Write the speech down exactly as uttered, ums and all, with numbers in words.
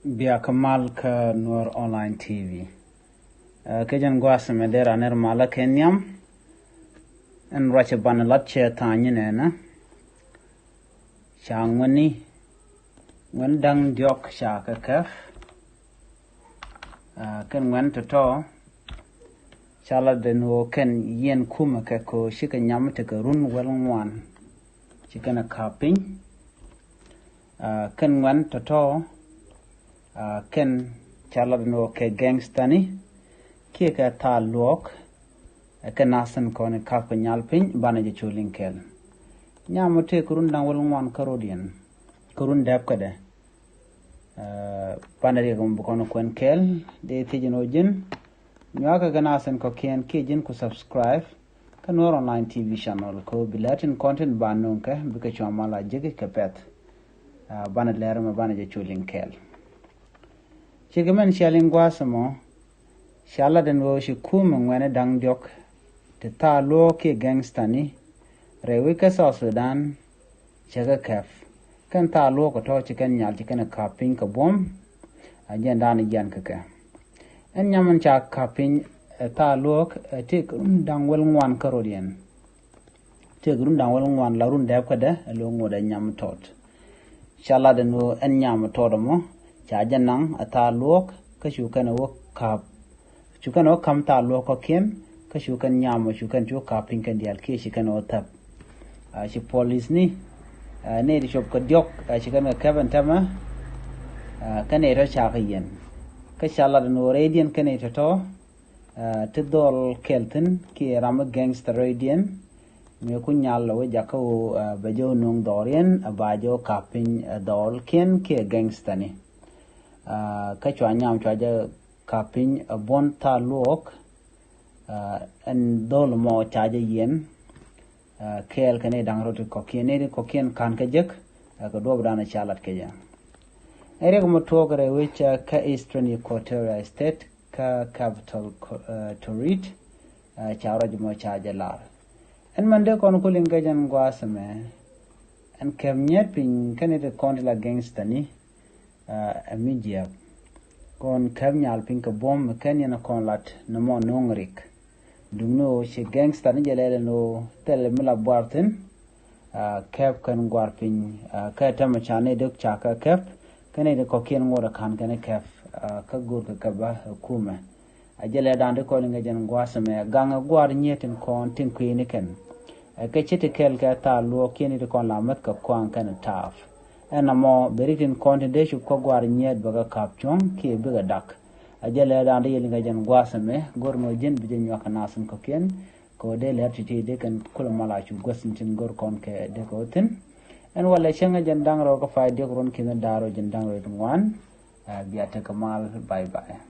Bia kä mal kä Nuɔr Online T V. Ɛ, kɛ jɛn gua̱a̱th mɛ dee ran nɛr malä kɛ nhiam. Ɛn ruacɛ banɛ lat cɛ tha̱a̱ny nɛnɛ. Ca ŋuɛni, ŋuɛn da̱ŋ diɔ̱k ca kɛ kɛp. Ɛ, kɛn ŋuɛn tɔ̱tɔ̱ ca lat den ɣöö kɛn yiɛn kumɛ kɛ kɛ ɣöö cikɛ nyam tekɛ run wäl ŋuan. Ci kɛn ɛ ka̱p piny. Ɛ, kɛn ŋuɛn tɔ̱tɔ̱, ɛ, kɛn ca lat ni wä kɛ gangstani kiɛ kɛ thaal luɔ̱ɔ̱k. Ɛ, kɛn nath tin kɔn i̱ ka̱p kɛ nyal piny banɛ jɛ col in kɛl. Nyam ɔ tëë kɛ run da̱ŋ wäl ŋuan kä rɔ̱diɛn, kɛ run dɛp kädɛ. Ɛ, banɛ riɛk mi bi kɔn kuɛn kɛl dee thiec in wä ji̱n. Nyuakä kɛ nath tin kɔ̱kiɛn kiɛ ji̱n ku subscribe kä Nuɔr Online T V channel kɛ ɣöö bi lät tin kɔn tin ba nöŋ kɛ bikɛ cua mal a jek kɛ pɛ̈th. Ɛ, banɛ lɛr mɛ banɛ jɛ col in kɛl. Cikɛ mɛn cial in gua̱a̱th ɛmɔ, ca lat ɛn ɣöö ci kumɛ ŋuɛni da̱ŋ diɔ̱k ti thaal luɔ̱ɔ̱k kiɛ gangstani rɛy wec kä South Sudan cɛ kɛ kɛp. Kɛn thaal luɔ̱ɔ̱k ɛ tɔ̱ ci kɛn nyal ci kɛn ɛ ka̱p piny kɛ buɔ̱m. Ɛ, jɛn da̱a̱n jian kɛ kɛ. Ɛn nyam ɛn ca ka̱p piny, ɛ, thaal luɔ̱ɔ̱k, ɛ, tëë kɛ run da̱ŋ wäl ŋuan kä rɔ̱diɛn. Tëë kɛ run da̱ŋ wäl ŋuan la run dɛp kädɛ ɛ lo̱ŋ ŋot ɛ nyam tɔt. Ca lat ɛn ɣöö ɛn nyam tɔt ɛmɔ ca jɛ naŋ ɛ thaal luɔ̱ɔ̱k kä cu kɛn ɛ wä ka̱p. Cu kɛn ɛ wä ka̱m thaal luɔ̱ɔ̱k kɔ̱kiɛn kä cu kɛn nyam ɔ cu kɛn cu ka̱p piny kɛn diaal kiɛ ci kɛn ɛ wä thäp. Ɛ, ci polisni, ɛ, nɛy ti cop kɛ diɔ̱k, ɛ, ci kɛn kɛ kɛp ɛn täämɛ. Ɛ, kɛn nɛy tɔ̱ ca kɛ yiɛn. Kä ca lat ɛn ɣöö rɛydiɛn kɛn nɛy tɔ̱tɔ̱, ɛ, ti dhɔl kɛl thi̱n kiɛ ram mi gangster rɛydiɛn. Mëë ku nyal ɛ wä jakä ɣöö, ɛ, bɛ jɛ wä nöŋ dhɔriɛn, ɛ, ba jɛ wä ka̱p piny, ɛ, dhɔlkiɛn kiɛ gangstani. Ɛ, kä cua nyam cua jɛ ka̱p piny, ɛ, buɔ̱n thaal luɔ̱ɔ̱k, ɛ, ɛn dhɔl mɔ ca jɛ yiɛn, ɛ, kɛɛl kɛ nɛy da̱ŋ rɔ̱ ti kɔ̱kiɛn, nɛy ti kɔ̱kiɛn ka̱n kä jek, ɛ, kɛ duɔ̱ɔ̱p dan ɛ ca lat kɛ jɛ. Ɛ riɛk mɔ tuɔɔk rɛy wec, ɛ, kä Eastern Equatoria State, kä capital, ɛ, Torit, ɛ, ca ruac mɔ ca jɛ lar. Ɛn mɛn dee kɔn ku liŋ kɛ jɛn gua̱a̱th ɛmɛ, ɛn kɛp nyɛt piny kɛn i̱ ti kɔn ti la gangstani, ɛ, ɛ mi jiääk. Kɔn kɛp nyal piny kɛ buɔ̱m mi kɛn yɛn kɔn lat ni mɔ no̱o̱ŋ rik. Duŋni ɣöö ci gangstani jɛ lɛl ɛn ɣöö thilɛ mi la buar thi̱n, ɛ, kɛp kɛn guar piny, ɛ, kä täämɛ ca nɛy dee ca kɛ kɛp, kä nɛy ti kɔ̱kiɛn ŋot ɛ ka̱n kɛn kɛp, ɛ, kä go̱o̱r kɛ kɛp bä ɛ kumɛ. A jɛ lɛ da̱a̱n ti kɔn iŋɛ jɛn gua̱a̱th ɛmɛ gaŋ ɛ gua̱a̱r nyiet tin kɔn tin kui̱ni kɛn. Ɛ kɛ ci ti kɛl kɛ thaal luɔ̱ɔ̱k kiɛn ti kɔn la mäth kɛ kuaŋ kɛn taap. Ɛn amɔ bɛ rik tin kɔn tin dee cup kä gua̱a̱r nyiet bɛ kɛ ka̱p cuɔ̱ŋ kiɛ bikɛ dak. A jɛ lɛ da̱a̱n ti yɛ liŋɛ jɛn gua̱a̱th ɛmɛ go̱r mɔ ji̱n bi jɛ nyuak kɛ nath tin kɔ̱kiɛn. Kɛ ɣöö dee lɛr ti̱ti̱ dee kɛn kulɛ mal a cu guäth tin tin go̱r kɔn kɛ dee kɛ wä thi̱n. Ɛn walɛ cäŋ ɛ jɛn da̱ŋ rɛw kä pay diɔ̱k ruɔ̱n ki̱n da̱ŋ rɛw jɛn da̱ŋ rɛw ti ŋuan. Ɛ, bia tekɛ mal, bye bye.